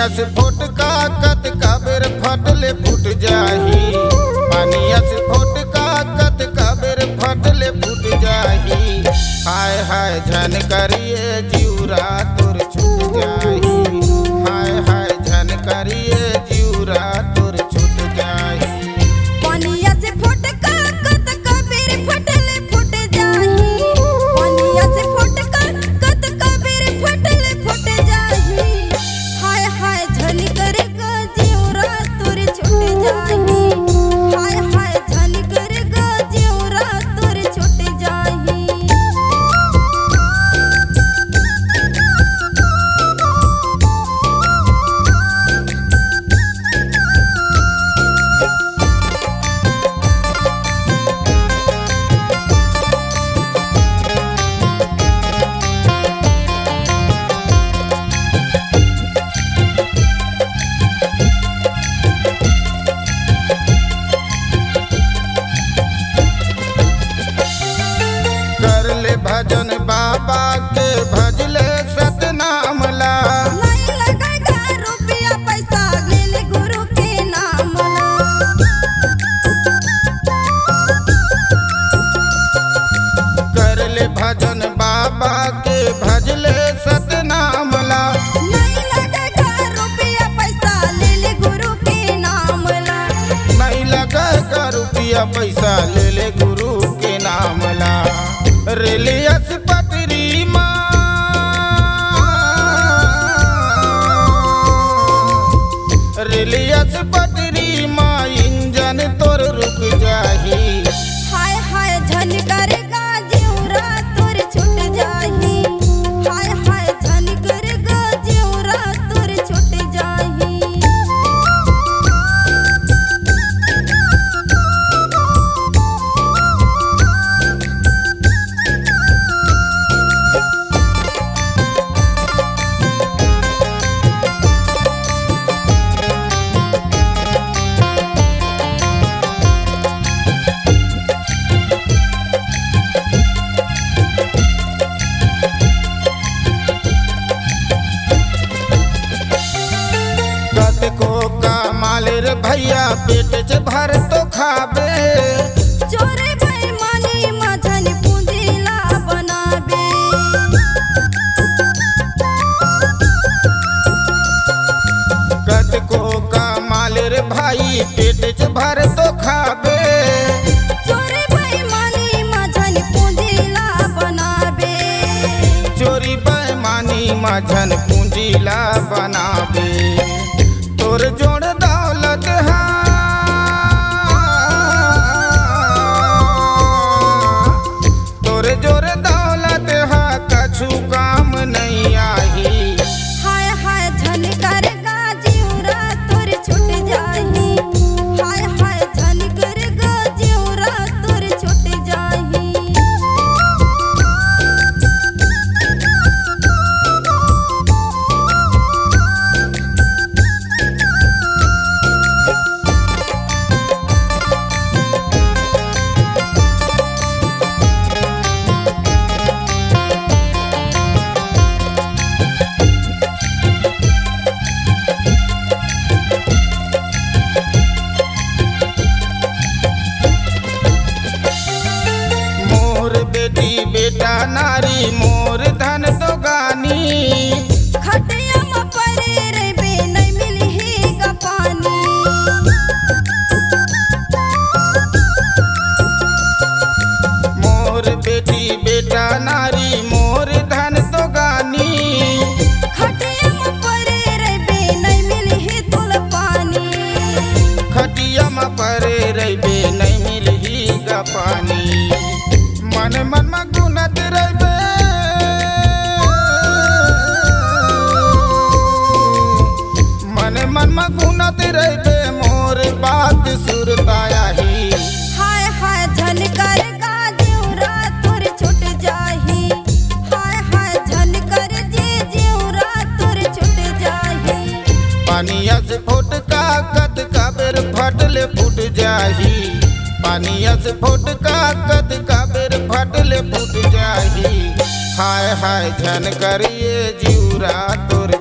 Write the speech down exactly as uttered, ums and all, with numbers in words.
अस फोटका कतका बेर फटले फूट जाही, पानी अस फोटका कतका बेर फटले फूट जाही। हाय हाय झन करिए जिउरा तोर छूट जाही, हाय हाय झन करिए जिउरा तोर छूट जाही। पनिया से फोटका कतका बेर फटले फूट जाही, पनिया से फोटका कतका बेर फटले फूट जाही। हाय हाय झन कर गा जिउरा तोर छूट जाही, हाय हाय झन कर गा जिउरा तोर छूट जाही। कर ले भजन बाबा के, भजले सतनाम ला। नहीं लगेगा रुपया पैसा, ले ले गुरु के नाम ला। कर ले भजन बाबा के, भजले सतनाम ला। नहीं लगेगा रुपया पैसा, ले ले गुरु के नाम ला। नहीं लगेगा रुपया पैसा, ले ले गुरु के नाम ला। रेलियस पटरी मा, रेलियस पटरी मा इंजन तोर रुक जाही। हाय हाय झन कर गा जिउरा तोर छूट जाही, हाय हाय झन कर गा जिउरा तोर छूट जाही। कतको कमा ले रे भइया, पेट च भर तो खाबे। चोरी बेईमानी मा झन पूंजी ला बनाबे। कतको कमा ले रे भाई, पेट च भर तो खाबे। चोरी बेईमानी मा झन पूंजी ला बनाबे। चोरी बेईमानी मा झन पूंजी ला बनाबे। तोर जोर दौलत हा, तोर जोर दौलत हा कछु काम नहीं आही। हाय हाय झन कर गा जिउरा तोर छूट जाही, हाय हाय झन कर गा जिउरा तोर छूट जाही। मोर बेटी बेटा नारी मोर धन तो गानी। खटिया म परे रहिबे, नहीं मिलही गा पानी। मोर बेटी बेटा नारी, मोर धन तो गानी। खटिया म परे रहिबे, नहीं मिलही तोला पानी। खटिया म परे रहिबे, नहीं मिलही गा पानी। मन मन म गुनत रहिबे, मन मन म गुनत रहिबे, मोर बात सुरता आही। हाय हाय झन कर गा जिउरा तोर छूट जाही, हाय हाय झन कर जे जिउरा तोर छूट जाही। पानी अस फोटका कतका बेर फटले फूट जाही, पानी अस फोटका कतका बेर फटले फूट जाही। हाय हाय झन करिए जिउरा तोर